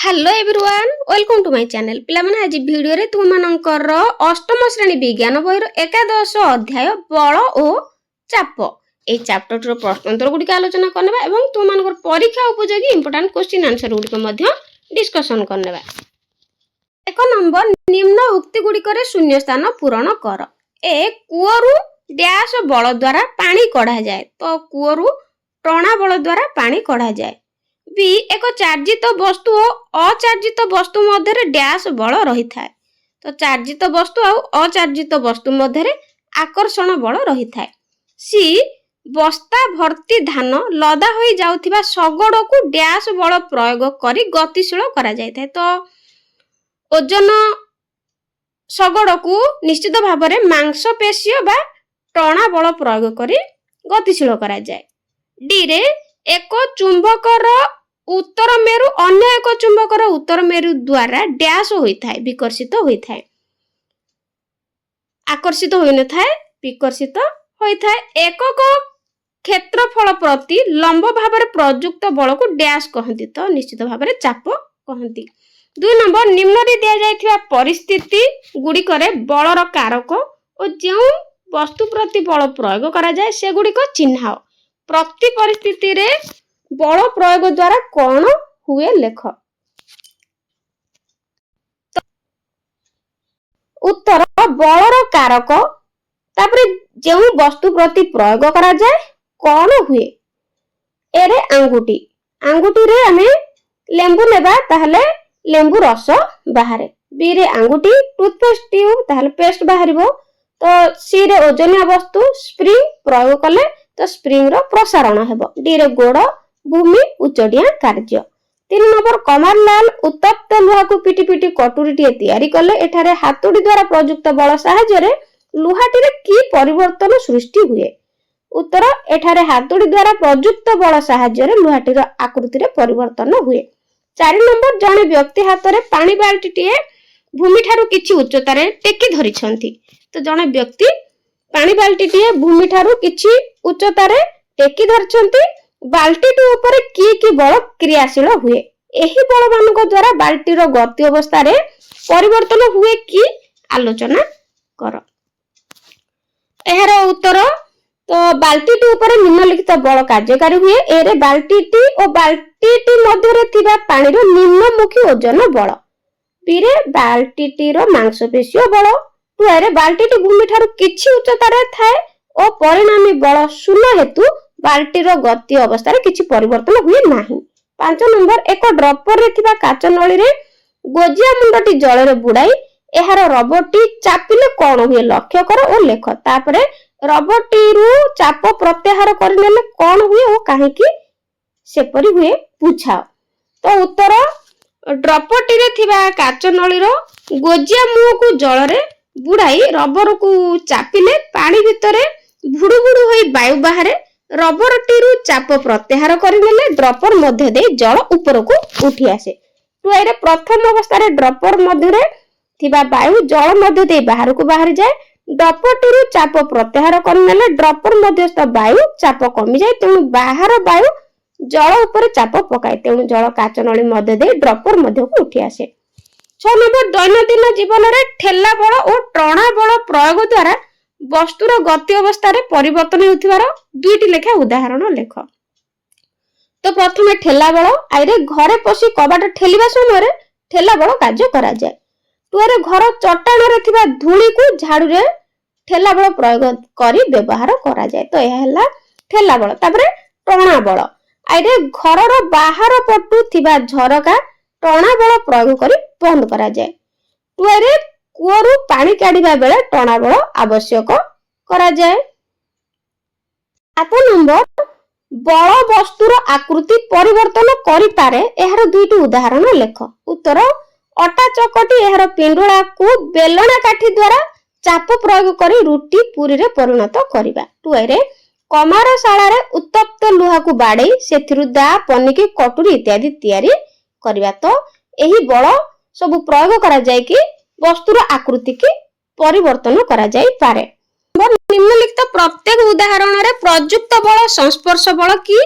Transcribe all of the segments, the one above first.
Hello everyone, welcome to my channel. ପିଲାମାନେ, ଆଜି ଭିଡ଼ିଓରେ ତୁମମାନଙ୍କର ଅଷ୍ଟମ ଶ୍ରେଣୀ ବିଜ୍ଞାନ ବହିର ଏକାଦଶ ଅଧ୍ୟାୟ ବଳ ଓ ଚାପ, ଏହି ଚାପ୍ଟରଟିର ପ୍ରଶ୍ନୋତ୍ତର ଗୁଡ଼ିକ ଆଲୋଚନା କରିନେବା ଏବଂ ତୁମମାନଙ୍କର ପରୀକ୍ଷା ଉପଯୋଗୀ ଇମ୍ପୋର୍ଟାଣ୍ଟ କ୍ୱେଶ୍ଚିନ୍ ଆନ୍ସର ଗୁଡ଼ିକ ମଧ୍ୟ ଡିସ୍କସନ୍ କରିନେବା। 1 ନମ୍ବର, ନିମ୍ନ ଉକ୍ତି ଗୁଡ଼ିକରେ ଶୂନ୍ୟସ୍ଥାନ ପୂରଣ କର। ଏ, କୂଅରୁ ଡ୍ୟାସ ବଳ ଦ୍ୱାରା ପାଣି କଢ଼ାଯାଏ। ତ କୂଅରୁ ଟଣା ବଳ ଦ୍ୱାରା ପାଣି କଢ଼ାଯାଏ। ବି, ଏକ ଚାର୍ଜିତ ବସ୍ତୁ ଓ ଅଚାର୍ଜିତ ବସ୍ତୁ ମଧ୍ୟରେ ଡ୍ୟାସ ବଳ ରହିଥାଏ। ତ ଚାର୍ଜିତ ବସ୍ତୁ ଆଉ ଅଚାର୍ଜିତ ବସ୍ତୁ ମଧ୍ୟରେ ଆକର୍ଷଣ ବଳ ରହିଥାଏ। ସି, ବସ୍ତା ଭର୍ତ୍ତି ଧାନ ଲଦା ହୋଇ ଯାଉଥିବା ଶଗଡ଼କୁ ଡ୍ୟାସ ବଳ ପ୍ରୟୋଗ କରି ଗତିଶୀଳ କରାଯାଇଥାଏ। ତ ଓଜନ ଶଗଡ଼କୁ ନିଶ୍ଚିତ ଭାବରେ ମାଂସପେଶୀୟ ବା ଟଣା ବଳ ପ୍ରୟୋଗ କରି ଗତିଶୀଳ କରାଯାଏ। ଡିରେ, ଏକ ଚୁମ୍ବକର ଉତ୍ତର ମେରୁ ଅନ୍ୟ ଏକ ଚୁମ୍ବକର ଉତ୍ତର ମେରୁ ଦ୍ୱାରା ଡ୍ୟାସ୍ ହୋଇଥାଏ, ବିକର୍ଷିତ ହୋଇଥାଏ। ଆକର୍ଷିତ ହୋଇନଥାଏ, ବିକର୍ଷିତ ହୋଇଥାଏ। ଏକକ କ୍ଷେତ୍ରଫଳ ପ୍ରତି ଲମ୍ବ ଭାବରେ ପ୍ରଯୁକ୍ତ ବଳକୁ ଡ୍ୟାସ୍ କହନ୍ତି। ତ ନିଶ୍ଚିତ ଭାବରେ ଚାପ କହନ୍ତି। 2 ନମ୍ବର, ନିମ୍ନରେ ଦିଆଯାଇଥିବା ପରିସ୍ଥିତି ଗୁଡ଼ିକରେ ବଳର କାରକ ଓ ଯେଉଁ ବସ୍ତୁ ପ୍ରତି ବଳ ପ୍ରୟୋଗ କରାଯାଏ, ସେଗୁଡ଼ିକ ଚିହ୍ନାଅ। ପ୍ରତି ପରିସ୍ଥିତିରେ ବଳ ପ୍ରୟୋଗ ଦ୍ୱାରା କଣ ହୁଏ ଲେଖ। ଉତ୍ତର, ବଳର କାରକ, ତାପରେ ଯେଉଁ ବସ୍ତୁ ପ୍ରତି ପ୍ରୟୋଗ କରାଯାଏ, କଣ ହୁଏ। ଏରେ ଆଙ୍ଗୁଠି। ଆଙ୍ଗୁଠିରେ ଆମେ ଲେମ୍ବୁ ନେବା, ତାହେଲେ ଲେମ୍ବୁ ରସ ବାହାରେ। ବିରେ ଆଙ୍ଗୁଠି, ଟୁଥପେଷ୍ଟ ଟ୍ୟୁବ୍, ତାହେଲେ ପେଷ୍ଟ ବାହାରିବ। ତ ସିରେ ଓଜନିଆ ବସ୍ତୁ, ସ୍ପ୍ରିଙ୍ଗ ପ୍ରୟୋଗ କଲେ ତ ସ୍ପ୍ରିଙ୍ଗର ପ୍ରସାରଣ ହେବ। ଡିରେ ଗୋଡ଼, ଭୂମି, ଉଚ୍ଚଡିଆଁ କାର୍ଯ୍ୟ। 3 ନମ୍ବର, କମାରଲାଲ ଉତ୍ତପ୍ତ ଲୁହାକୁ ପିଟି ପିଟି କଟୁରୀଟିଏ ତିଆରି କଲେ। ଏଠାରେ ହାତୁଡ଼ି ଦ୍ୱାରା ପ୍ରଯୁକ୍ତ ବଳ ସାହାଯ୍ୟରେ ଲୁହାଟିରେ କି ପରିବର୍ତ୍ତନ ସୃଷ୍ଟି ହୁଏ? ଉତ୍ତର, ଏଠାରେ ହାତୁଡ଼ି ଦ୍ୱାରା ପ୍ରଯୁକ୍ତ ବଳ ସାହାଯ୍ୟରେ ଲୁହାଟିର ଆକୃତିରେ ପରିବର୍ତ୍ତନ ହୁଏ। 4 ନମ୍ବର, ଜଣେ ବ୍ୟକ୍ତି ହାତରେ ପାଣି ବାଲ୍ଟିଟିଏ ଭୂମିଠାରୁ କିଛି ଉଚ୍ଚତାରେ ଟେକି ଧରିଛନ୍ତି। ତ ଜଣେ ବ୍ୟକ୍ତି ପାଣି ବାଲ୍ଟିଟିଏ ଭୂମିଠାରୁ କିଛି ଉଚ୍ଚତାରେ ଟେକି ଧରିଛନ୍ତି। ବାଲ୍ଟିଟି ଉପରେ କି କି ବଳ କ୍ରିୟାଶୀଳ ହୁଏ? ଏହି ବଳମାନଙ୍କ ଦ୍ୱାରା ବାଲ୍ଟିର ଗତି ଅବସ୍ଥାରେ ପରିବର୍ତ୍ତନ ହୁଏ କି, ଆଲୋଚନା କର। ଏହାର ଉତ୍ତର, ତ ବାଲ୍ଟିଟି ଉପରେ ନିମ୍ନଲିଖିତ ବଳ କାର୍ଯ୍ୟକାରୀ ହୁଏ। ଏରେ ବାଲ୍ଟିଟି ଓ ବାଲ୍ଟିଟି ମଧ୍ୟରେ ଥିବା ପାଣିର ନିମ୍ନମୁଖୀ ଓଜନ ବଳ। ବିରେ ବାଲ୍ଟିଟିର ମାଂସପେଶୀୟ ବଳ। ଟୁଆରେ ବାଲ୍ଟିଟି ଭୂମିଠାରୁ କିଛି ଉଚ୍ଚତାରେ ଥାଏ ଓ ପରିଣାମୀ ବଳ ଶୂନ୍ୟ ହେତୁ ବାଲ୍ଟିର ଗତି ଅବସ୍ଥାରେ କିଛି ପରିବର୍ତ୍ତନ ହୁଏ ନାହିଁ। 5 ନମ୍ବର, ଏକ ଡ୍ରପରରେ ଥିବା କାଚ ନଳୀରେ ଗୋଜିଆ ମୁଣ୍ଡଟି ଜଳରେ ବୁଡାଇ ଏହାର ରବରଟି ଚାପିଲେ କଣ ହୁଏ, ଲକ୍ଷ୍ୟ କର ଓ ଲେଖ। ତାପରେ ରବରଟିରୁ ଚାପ ପ୍ରତ୍ୟାହାର କରିନେଲେ କଣ ହୁଏ ଓ କାହିଁକି ସେପରି ହୁଏ, ବୁଝାଅ। ତ ଉତ୍ତର, ଡ୍ରପରଟିରେ ଥିବା କାଚ ନଳୀର ଗୋଜିଆ ମୁହଁକୁ ଜଳରେ ବୁଡାଇ ରବରକୁ ଚାପିଲେ ପାଣି ଭିତରେ ଭୁଡୁ ଭୁଡୁ ହୋଇ ବାୟୁ ବାହାରେ। ରବରଟିରୁ ଚାପ ପ୍ରତ୍ୟାହାର କରିନେଲେ ଡ୍ରପର ମଧ୍ୟ ଦେଇ ଜଳ ଉପରକୁ ଉଠି ଆସେ। ଟୁଆଇରେ ପ୍ରଥମ ଅବସ୍ଥାରେ ଡ୍ରପର ମଧ୍ୟରେ ଥିବା ବାୟୁ ଜଳ ମଧ୍ୟ ଦେଇ ବାହାରକୁ ବାହାରିଯାଏ। ଡ୍ରପରଟିରୁ ଚାପ ପ୍ରତ୍ୟାହାର କରିନେଲେ ଡ୍ରପର ମଧ୍ୟସ୍ଥ ବାୟୁ ଚାପ କମିଯାଏ। ତେଣୁ ବାହାର ବାୟୁ ଜଳ ଉପରେ ଚାପ ପକାଏ। ତେଣୁ ଜଳ କାଚ ନଳୀ ମଧ୍ୟ ଦେଇ ଡ୍ରପର ମଧ୍ୟକୁ ଉଠି ଆସେ। 6 ନମ୍ବର, ଦୈନନ୍ଦିନ ଜୀବନରେ ଠେଲା ବଳ ଓ ଟଣା ବଳ ପ୍ରୟୋଗ ଦ୍ୱାରା ବସ୍ତୁର ଗତି ଅବସ୍ଥାରେ ପରିବର୍ତ୍ତନ ହେଉଥିବାର ଦୁଇଟି ଲେଖା ଉଦାହରଣ ଲେଖ। ତ ପ୍ରଥମେ ଠେଲା ବଳ। ଆଇରେ ଘରେ ପଶି କବାଟ ଠେଲିବା ସମୟରେ ଠେଲା ବଳ କାର୍ଯ୍ୟ କରାଯାଏ। ଟୁଆରେ ଘର ଚଟାଣରେ ଥିବା ଧୂଳିକୁ ଝାଡୁରେ ଠେଲା ବଳ ପ୍ରୟୋଗ କରି ବ୍ୟବହାର କରାଯାଏ। ତ ଏହା ହେଲା ଠେଲା ବଳ। ତାପରେ ଟଣା ବଳ। ଆଇରେ ଘରର ବାହାର ପଟୁ ଥିବା ଝରକା ଟଣା ବଳ ପ୍ରୟୋଗ କରି ବନ୍ଦ କରାଯାଏ। ଟୁଆରେ କୂଅରୁ ପାଣି କାଢିବା ବେଳେ ଟଣା ବଳ ଆବଶ୍ୟକ କରାଯାଏ। 7 ନମ୍ବର, ବଳ ବସ୍ତୁର ଆକୃତି ପରିବର୍ତ୍ତନ କରିପାରେ, ଏହାର ଦୁଇଟି ଉଦାହରଣ ଲେଖ। ଉତ୍ତର, ଅଟା ଚକଟି ଏହାର ପିଣ୍ଡୁଳାକୁ ବେଲଣା କାଠି ଦ୍ୱାରା ଚାପ ପ୍ରୟୋଗ କରି ରୁଟି, ପୁରୀରେ ପରିଣତ କରିବା। ଟୁଆରେ କମାରଶାଳରେ ଉତ୍ତପ୍ତ ଲୁହାକୁ ବାଡେଇ ସେଥିରୁ ଦା, ପନିକି, କଟୁରୀ ଇତ୍ୟାଦି ତିଆରି କରିବା। ତ ଏହି ବଳ ସବୁ ପ୍ରୟୋଗ କରାଯାଇକି ବସ୍ତୁର ଆକୃତିକି ପରିବର୍ତ୍ତନ କରାଯାଇପାରେ। ନିମ୍ନଲିଖିତ ପ୍ରତ୍ୟେକ ଉଦାହରଣରେ ପ୍ରଯୁକ୍ତ ବଳ ସଂସ୍ପର୍ଶ ବଳ କି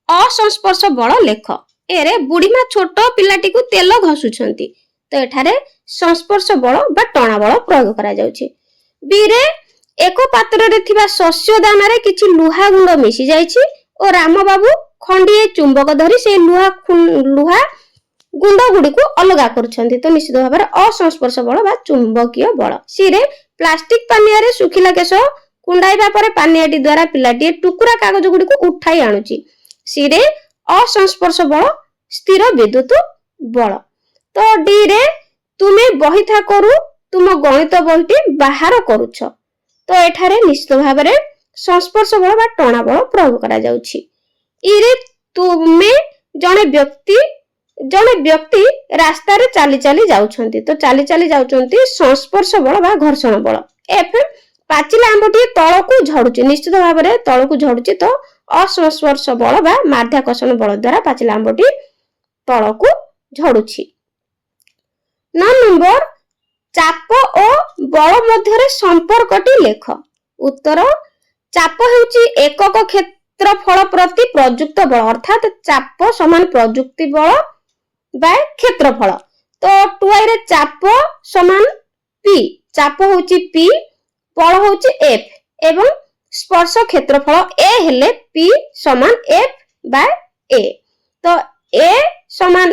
ଅସଂସ୍ପର୍ଶ ବଳ ଲେଖ। ଏରେ ବୁଢୀମା ଛୋଟ ପିଲାଟିକୁ ତେଲ ଘଷୁଛନ୍ତି, ତ ଏଠାରେ ସଂସ୍ପର୍ଶ ବଳ ବା ଟଣା ବଳ ପ୍ରୟୋଗ କରାଯାଉଛି। ବିରେ ଏକ ପାତ୍ରରେ ଥିବା ଶସ୍ୟ ଦାନାରେ କିଛି ଲୁହା ଗୁଣ୍ଡ ମିଶି ଯାଇଛି ଓ ରାମବାବୁ ଖଣ୍ଡିଏ ଚୁମ୍ବକ ଧରି ସେଇ ଲୁହା ଗୁଣ୍ଡ ଗୁଡ଼ିକୁ ଅଲଗା କରୁଛନ୍ତି, ତ ନିଶ୍ଚିତ ଭାବରେ ଅସଂସ୍ପର୍ଶ ବଳ ବା ଚୁମ୍ବକୀୟ ବଳ। ସିରେ ପ୍ଲାଷ୍ଟିକ ପାନିଆରେ ଶୁଖିଲା କେଶ କୁଣ୍ଡାଇବା ପରେ ପାନିଆଟି ଦ୍ୱାରା ପିଲାଟିଏ ଟୁକୁରା କାଗଜ ଗୁଡ଼ିକୁ ଉଠାଇ ଆଣୁଛି। ସିରେ ଅସଂସ୍ପର୍ଶ ବଳ, ସ୍ଥିର ବିଦ୍ୟୁତ ବଳ। ତ ଡି ରେ ତୁମେ ବହି ଥାକରୁ ତୁମ ଗଣିତ ବହିଟି ବାହାର କରୁଛ, ତ ଏଠାରେ ନିଶ୍ଚିତ ଭାବରେ ସଂସ୍ପର୍ଶ ବଳ ବା ଟଣା ବଳ ପ୍ରୟୋଗ କରାଯାଉଛି। ଇରେ ତୁମେ ଜଣେ ବ୍ୟକ୍ତି ରାସ୍ତାରେ ଚାଲି ଚାଲି ଯାଉଛନ୍ତି, ତ ଚାଲି ଚାଲି ଯାଉଛନ୍ତି, ସଂସ୍ପର୍ଶ ବଳ ବା ଘର୍ଷଣ ବଳ। ଏଫ୍ ପାଚିଲା ଆମ୍ବଟିଏ ତଳକୁ ଝଡୁଛି, ନିଶ୍ଚିତ ଭାବରେ ତଳକୁ ଝଡୁଛି, ତ ଅସଂସ୍ପର୍ଶ ବଳ ବା ମାଧ୍ୟାକର୍ଷଣ ବଳ ଦ୍ୱାରା ପାଚିଲା ଆମ୍ବଟି ତଳକୁ ଝଡୁଛି। 9 ନମ୍ବର, ଚାପ ଓ ବଳ ମଧ୍ୟରେ ସମ୍ପର୍କଟି ଲେଖ। ଉତ୍ତର, ଚାପ ହେଉଛି ଏକକ କ୍ଷେତ୍ରଫଳ ପ୍ରତି ପ୍ରଯୁକ୍ତ ବଳ, ଅର୍ଥାତ୍ ଚାପ ସମାନ ପ୍ରଯୁକ୍ତି ବଳ ବା କ୍ଷେତ୍ରଫଳ। ତ 2 ରେ ଚାପ ସମାନ ପି, ଚାପ ହଉଛି ପି, ବଳ ହଉଛି ଏଫ୍ ଏବଂ ସ୍ପର୍ଶ କ୍ଷେତ୍ରଫଳ ଏ ହେଲେ ପି ସମାନ ଏଫ୍ ବା ଏ। ତ ଏ ସମାନ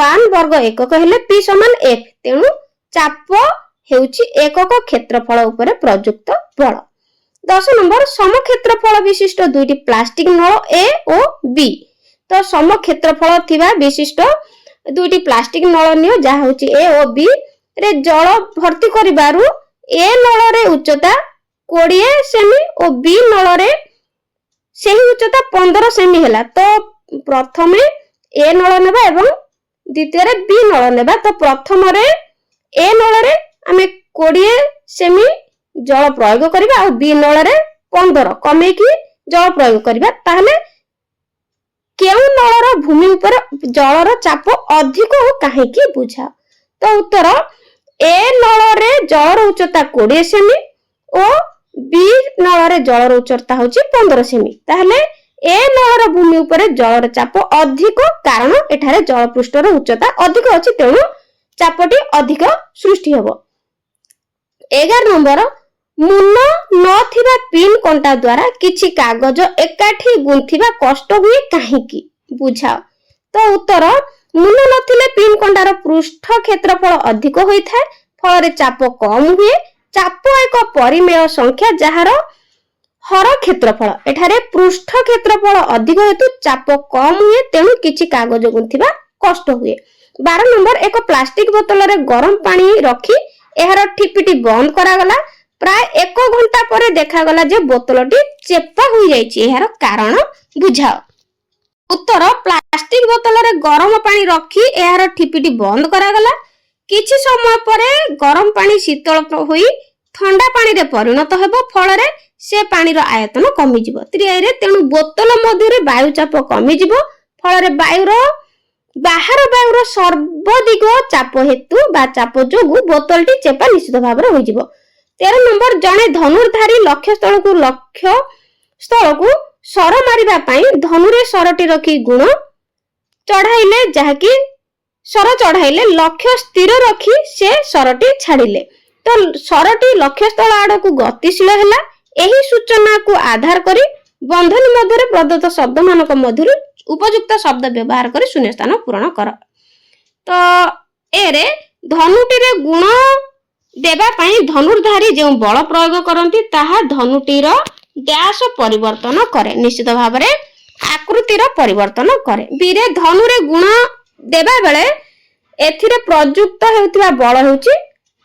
1 ବର୍ଗ ଏକକ ହେଲେ ପି ସମାନ ଏଫ୍। ତେଣୁ ଚାପ ହେଉଛି ଏକକ କ୍ଷେତ୍ରଫଳ ଉପରେ ପ୍ରଯୁକ୍ତ ବଳ। 10 ନମ୍ବର, ସମକ୍ଷେତ୍ରଫଳ ବିଶିଷ୍ଟ ଦୁଇଟି ପ୍ଲାଷ୍ଟିକ ନଳ ଏ ଓ ବି। ତ ସମକ୍ଷେତ୍ରଫଳ ଥିବା ବିଶିଷ୍ଟ ଦୁଇଟି ପ୍ଲାଷ୍ଟିକ ନଳ ନିଅ, ଯାହା ହଉଛି ଏ ଓ ବି ରେ ଜଳ ଭର୍ତ୍ତି କରିବାରୁ ଏ ନଳରେ ଉଚ୍ଚତା 20 ସେମି ଓ ବି ନଳରେ ସେହି ଉଚ୍ଚତା 15 ସେମି ହେଲା। ତ ପ୍ରଥମେ ଏ ନଳ ନେବା ଏବଂ ଦ୍ୱିତୀୟରେ ବି ନଳ ନେବା। ତ ପ୍ରଥମରେ ଏ ନଳରେ ଆମେ 20 ସେମି ଜଳ ପ୍ରୟୋଗ କରିବା ଆଉ ବି ନଳରେ 15 କମେଇକି ଜଳ ପ୍ରୟୋଗ କରିବା। ତାହେଲେ କେଉଁ ନଳର ଭୂମି ଉପରେ ଜଳର ଚାପ ଅଧିକ ଓ କାହିଁକି ବୁଝାଅ। ତ ଉତ୍ତର, ଏ ନଳରେ ଜଳର ଉଚ୍ଚତା 20 ସେମି ଓ ବି ନଳରେ ଜଳର ଉଚ୍ଚତା ହଉଛି 15 ସେମି। ତାହେଲେ ଏ ନଳର ଭୂମି ଉପରେ ଜଳର ଚାପ ଅଧିକ, କାରଣ ଏଠାରେ ଜଳ ପୃଷ୍ଠର ଉଚ୍ଚତା ଅଧିକ ଅଛି, ତେଣୁ ଚାପଟି ଅଧିକ ସୃଷ୍ଟି ହେବ। 11 ନମ୍ବର, ମୁନ ନଥିବା ପିନ୍ କଣ୍ଟା ଦ୍ୱାରା କିଛି କାଗଜ ଏକାଠି ଗୁନ୍ଥିବା କଷ୍ଟ ହୁଏ କାହିଁକି ବୁଝାଅ। ତ ଉତ୍ତର, ମୁନ ନଥିଲେ ପିନ୍ କଣ୍ଟାର ପୃଷ୍ଠ କ୍ଷେତ୍ରଫଳ ଅଧିକ ହୋଇଥାଏ, ଫଳରେ ଚାପ କମ ହୁଏ। ଚାପ ଏକ ପରିମେୟ ସଂଖ୍ୟା ଯାହାର ହର କ୍ଷେତ୍ରଫଳ। ଏଠାରେ ପୃଷ୍ଠ କ୍ଷେତ୍ରଫଳ ଅଧିକ ହେତୁ ଚାପ କମ ହୁଏ, ତେଣୁ କିଛି କାଗଜ ଗୁନ୍ଥିବା କଷ୍ଟ ହୁଏ। 12 ନମ୍ବର, ଏକ ପ୍ଲାଷ୍ଟିକ ବୋତଲରେ ଗରମ ପାଣି ରଖି ଏହାର ଠିପିଟି ବନ୍ଦ କରାଗଲା। ପ୍ରାୟ ଏକ ଘଣ୍ଟା ପରେ ଦେଖାଗଲା ଯେ ବୋତଲଟି ଚେପା ହୋଇଯାଇଛି। ଏହାର କାରଣ ବୁଝାଅ। ଉତ୍ତର, ପ୍ଲାଷ୍ଟିକ ବୋତଲରେ ଗରମ ପାଣି ରଖି ଏହାର ଠିପିଟି ବନ୍ଦ କରାଗଲା। କିଛି ସମୟ ପରେ ଗରମ ପାଣି ଶୀତଳ ହୋଇ ଥଣ୍ଡା ପାଣିରେ ପରିଣତ ହେବ, ଫଳରେ ସେ ପାଣିର ଆୟତନ କମିଯିବ। 3 ରେ ତେଣୁ ବୋତଲ ମଧ୍ୟରେ ବାୟୁଚାପ କମିଯିବ, ଫଳରେ ବାହାର ବାୟୁର ସର୍ବଦିଗ ଚାପ ହେତୁ ବା ଚାପ ଯୋଗୁଁ ବୋତଲଟି ଚେପା ନିଶ୍ଚିତ ଭାବରେ ହୋଇଯିବ। 13 ନମ୍ବର, ଜଣେ ଧନୁର୍ଧାରୀ ଲକ୍ଷ୍ୟ ସ୍ଥଳକୁ ଶର ମାରିବା ପାଇଁ ଧନୁରେ ଶରଟି ରଖି ଗୁଣ ଚଢାଇଲେ, ଯାହାକି ଶର ଚଢାଇଲେ, ଲକ୍ଷ୍ୟ ସ୍ଥିର ରଖି ସେ ଶରଟି ଛାଡ଼ିଲେ, ତ ଶରଟି ଲକ୍ଷ୍ୟସ୍ଥଳ ଆଡକୁ ଗତିଶୀଳ ହେଲା। ଏହି ସୂଚନାକୁ ଆଧାର କରି ବନ୍ଧନୀ ମଧ୍ୟରେ ପ୍ରଦତ୍ତ ଶବ୍ଦମାନଙ୍କ ମଧ୍ୟରୁ ଉପଯୁକ୍ତ ଶବ୍ଦ ବ୍ୟବହାର କରି ଶୂନ୍ୟସ୍ଥାନ ପୂରଣ କର। ତ ଏରେ ଧନୁଟିରେ ଗୁଣ ଦେବା ପାଇଁ ଧନୁର୍ଧାରୀ ଯେଉଁ ବଳ ପ୍ରୟୋଗ କରନ୍ତି, ତାହା ଧନୁଟିର ଡ୍ୟାସ ପରିବର୍ତ୍ତନ କରେ। ନିଶ୍ଚିତ ଭାବରେ ଆକୃତିର ପରିବର୍ତ୍ତନ କରେ। ବିରେ ଧନୁରେ ଗୁଣ ଦେବା ବେଳେ ଏଥିରେ ପ୍ରଯୁକ୍ତ ହେଉଥିବା ବଳ ହେଉଛି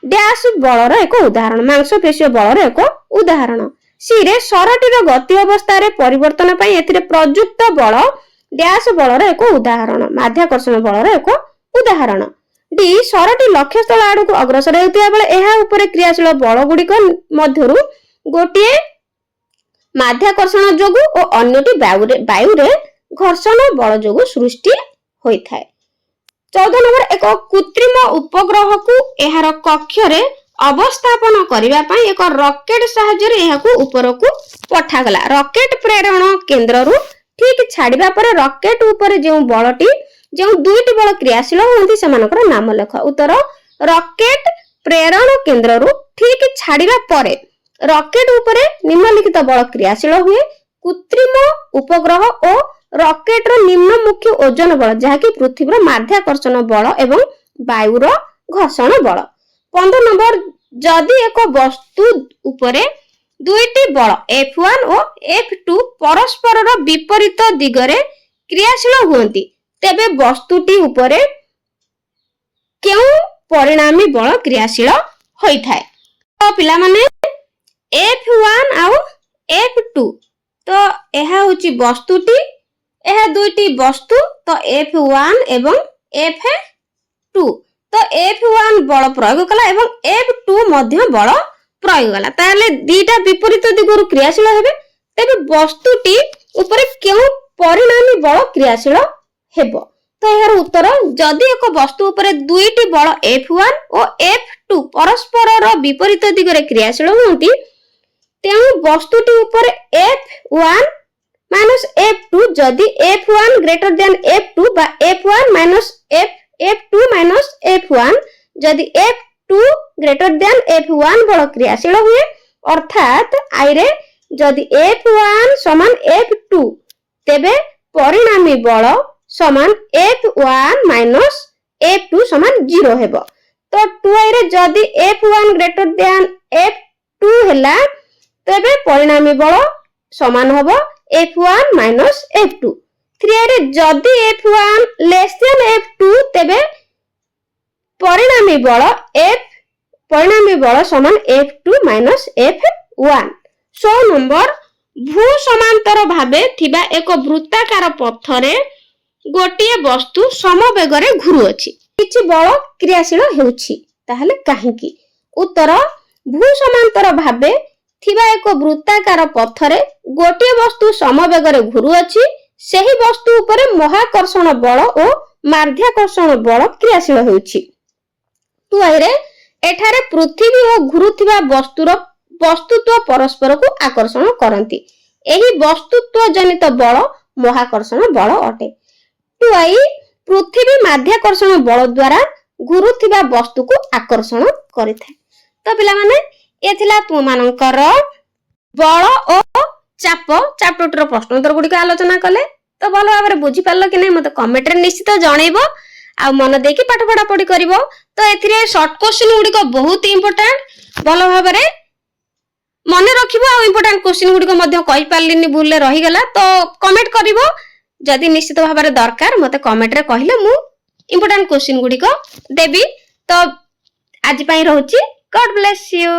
ଡ୍ୟାସ ବଳର ଏକ ଉଦାହରଣ, ମାଂସପେଶୀୟ ବଳର ଏକ ଉଦାହରଣ। ସିରେ ଶରଟିର ଗତି ଅବସ୍ଥାରେ ପରିବର୍ତ୍ତନ ପାଇଁ ଏଥିରେ ପ୍ରଯୁକ୍ତ ବଳ ଡ୍ୟାସ ବଳର ଏକ ଉଦାହରଣ, ମାଧ୍ୟାକର୍ଷଣ ବଳର ଏକ ଉଦାହରଣ। ଡି ଶରଟି ଲକ୍ଷ୍ୟସ୍ଥଳ ଆଡକୁ ଅଗ୍ରସର ହେଉଥିବା ବେଳେ ଏହା ଉପରେ କ୍ରିୟାଶୀଳ ବଳ ଗୁଡ଼ିକ ମଧ୍ୟରୁ ଗୋଟିଏ ମାଧ୍ୟାକର୍ଷଣ ଯୋଗୁ ଓ ଅନ୍ୟଟି ବାୟୁରେ ଘର୍ଷଣ ବଳ ଯୋଗୁ ସୃଷ୍ଟି ହୋଇଥାଏ। 14 ନମ୍ବର, ଏକ କୃତ୍ରିମ ଉପଗ୍ରହକୁ ଏହାର କକ୍ଷରେ ଅବସ୍ଥାପନ କରିବା ପାଇଁ ଏକ ରକେଟ ସାହାଯ୍ୟରେ ଏହାକୁ ଉପରକୁ ପଠାଗଲା। ରକେଟ ପ୍ରେରଣ କେନ୍ଦ୍ରରୁ ଠିକ ଛାଡ଼ିବା ପରେ ରକେଟ ଉପରେ ଯେଉଁ ବଳଟି ଯେଉଁ ଦୁଇଟି ବଳ କ୍ରିୟାଶୀଳ ହୁଅନ୍ତି, ସେମାନଙ୍କର ନାମ ଲେଖ। ଉତ୍ତର, ରକେଟ ପ୍ରେରଣ କେନ୍ଦ୍ରରୁ ଠିକ ଛାଡ଼ିବା ପରେ ରକେଟ ଉପରେ ନିମ୍ନଲିଖିତ ବଳ କ୍ରିୟାଶୀଳ ହୁଏ: କୃତ୍ରିମ ଉପଗ୍ରହ ଓ ରକେଟର ନିମ୍ନମୁଖୀ ଓଜନ ବଳ, ଯାହାକି ପୃଥିବୀର ମାଧ୍ୟାକର୍ଷଣ ବଳ ଏବଂ ବାୟୁର ଘର୍ଷଣ ବଳ। 15 ନମ୍ବର, ଯଦି ଏକ ବସ୍ତୁ ଉପରେ ଦୁଇଟି ବଳ F1 ଓ F2 ପରସ୍ପରର ବିପରୀତ ଦିଗରେ କ୍ରିୟାଶୀଳ ହୁଅନ୍ତି, ତେବେ ବସ୍ତୁଟି ଉପରେ କେଉଁ ପରିଣାମୀ ବଳ କ୍ରିୟାଶୀଳ ହୋଇଥାଏ? ତ ପିଲାମାନେ, F1 ଆଉ F2, ତ ଏହା ହେଉଛି ବସ୍ତୁଟି, ଏହା ଦୁଇଟି ବସ୍ତୁ। ତ F1 ଏବଂ F2, ତ F1 ବଳ ପ୍ରୟୋଗ କଲା ଏବଂ F2 ମଧ୍ୟ ବଳ ପ୍ରୟୋଗ କଲା। ତାହେଲେ ଦିଟା ବିପରୀତ ଦିଗରୁ କ୍ରିୟାଶୀଳ ହେବେ। ତେବେ ବସ୍ତୁଟି ଉପରେ କେଉଁ ପରିଣାମୀ ବଳ କ୍ରିୟାଶୀଳ ହେବ? ତ ଏହାର ଉତ୍ତର, ଯଦି ଏକ ବସ୍ତୁ ଉପରେ ଦୁଇଟି ବଳ F1 ଓ F2 ପରସ୍ପରର ବିପରୀତ ଦିଗରେ କ୍ରିୟାଶୀଳ ହୁଅନ୍ତି, ତେଣୁ ବସ୍ତୁଟି ଉପରେ F1 minus F2, ଯଦି F1 greater than F2 ବା F1 minus F2 minus F1, ଯଦି F2 greater than F1 ବଳ କ୍ରିୟାଶୀଳ ହୁଏ, ଅର୍ଥାତ୍ ଆଇରେ ଯଦି F1 ସମାନ F2, ତେବେ ପରିଣାମୀ ବଳ ସମାନ F1 minus F2 ସମାନ 0 ହେବ। ତ 2 ଆଇରେ ଯଦି F1 greater than F2 ହେଲା, ତେବେ ପରିଣାମୀ ବଳ ସମାନ ହବ F1 minus F2। 3 ଆଇରେ ଯଦି F1 less than F2, ତେବେ ପରିଣାମୀ ବଳ ସମାନ F2 minus F1। 16 number, ଭୂ ସମାନ୍ତର ଭାବେ ଥିବା ଏକ ବୃତ୍ତାକାର ପଥରେ ଗୋଟିଏ ବସ୍ତୁ ସମବେଗରେ ଘୁରୁଅଛି, କିଛି ବଳ କ୍ରିୟାଶୀଳ ହେଉଛି, ତାହେଲେ କାହିଁକି? ଉତ୍ତର, ଭୂ ସମାନ୍ତର ଭାବେ ଥିବା ଏକ ବୃତ୍ତାକାର ପଥରେ ଗୋଟିଏ ବସ୍ତୁ ସମବେଗରେ ଘୁରୁଅଛି। ସେହି ବସ୍ତୁ ଉପରେ ମହାକର୍ଷଣ ବଳ ଓ ମାଧ୍ୟାକର୍ଷଣ ବଳ କ୍ରିୟାଶୀଳ ହେଉଛି। 2 ଆଇରେ ଏଠାରେ ପୃଥିବୀ ଓ ଘୁରୁଥିବା ବସ୍ତୁର ବସ୍ତୁତ୍ୱ ପରସ୍ପରକୁ ଆକର୍ଷଣ କରନ୍ତି। ଏହି ବସ୍ତୁତ୍ୱ ଜନିତ ବଳ ମହାକର୍ଷଣ ବଳ ଅଟେ। 2 I, ପୃଥିବୀ ମାଧ୍ୟାକର୍ଷଣ ବଳ ଦ୍ୱାରା ଘୁରୁଥିବା ବସ୍ତୁକୁ ଆକର୍ଷଣ କରିଥାଏ। ତ ପିଲାମାନେ, ଏ ଥିଲା ତୁମମାନଙ୍କର ବଳ ଓ ଚାପ ଚାପ୍ଟରଟିର ପ୍ରଶ୍ନ ଉତ୍ତର ଗୁଡିକ ଆଲୋଚନା କଲେ। ତ ଭଲ ଭାବରେ ବୁଝିପାରିଲ କି ନାହିଁ, ମତେ କମେଣ୍ଟରେ ନିଶ୍ଚିତ ଜଣେଇବ ଆଉ ମନ ଦେଇକି ପାଠ ପଢାପଢି କରିବ। ତ ଏଥିରେ ସର୍ଟ କୋଶ୍ଚିନ୍ ଗୁଡିକ ବହୁତ ଇମ୍ପୋର୍ଟାଣ୍ଟ, ଭଲ ଭାବରେ ମନେ ରଖିବ। ଆଉ ଇମ୍ପୋର୍ଟାଣ୍ଟ କୋଶ୍ଚିନ୍ ଗୁଡିକ ମଧ୍ୟ କହିପାରିଲିନି, ଭୁଲରେ ରହିଗଲା, ତ କମେଣ୍ଟ କରିବ। ଯଦି ନିଶ୍ଚିତ ଭାବରେ ଦରକାର, ମତେ କମେଣ୍ଟରେ କହିଲେ ମୁଁ ଇମ୍ପୋର୍ଟାଣ୍ଟ କୋଶ୍ଚିନ୍ ଗୁଡିକ ଦେବି। ତ ଆଜି ପାଇଁ ରହୁଛି। God bless you.